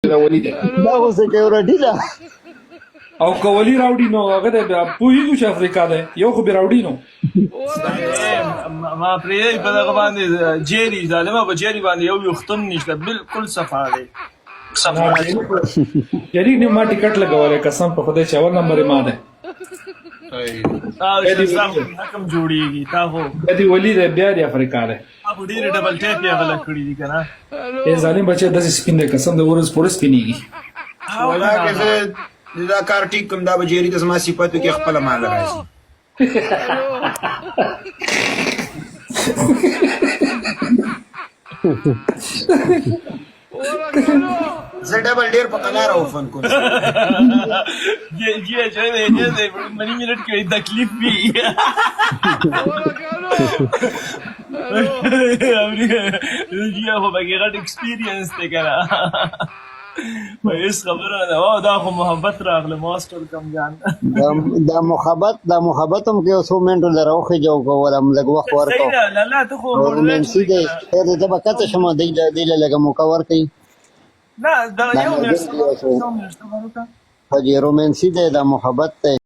دا ولي دی. دا خو سکیورټي ده. او که ولي راوړي نو هغه دی بیا پوهېږو چې افریقا دی، یو خو به راوړي نو. ما پرې په دغه باندې جیری ظالمه په جیری باندې یو یختم نشته، بالکل صفا دی. جیری نه ما ټیکټ لګولی، قسم په خدای چې اول نمبر یې ما دی. حکم جوړیږي تا خو بیا دی ولي دی، بیا دی افریقا دی. تا خو ډېرې ډبل ټیپ یې غلط کړي دي که نه؟ ای ظالم بچی، داسې سپین دی، قسم د ورځ پورې سپینېږي. ولا که زه دا کار ټیک کوم، دا به جیری ته زما صفت وکړي، خپله مال راځي. زه ډبل ډیر په قلار او فن کوم. جی جی چې دې دې منی منټ کې تکلیف وي. جی خو به غټ ایکسپیرینس دی کنه، هیڅ خبره نه. او دا خو محبت راغله، ماستر کم جان. دا محبت، دا محبت هم کې څو منټو لره وخیجو کولم، لږ وخت ورکو. صحیح ده لالا، ته خو رومانسي دی. خیر، زه به کته شم، دی دی لږه موقع ورکړي. نه، دا یو منټ، یو منټ صبر وکړه. حجې رومانسي دی، دا محبت دی.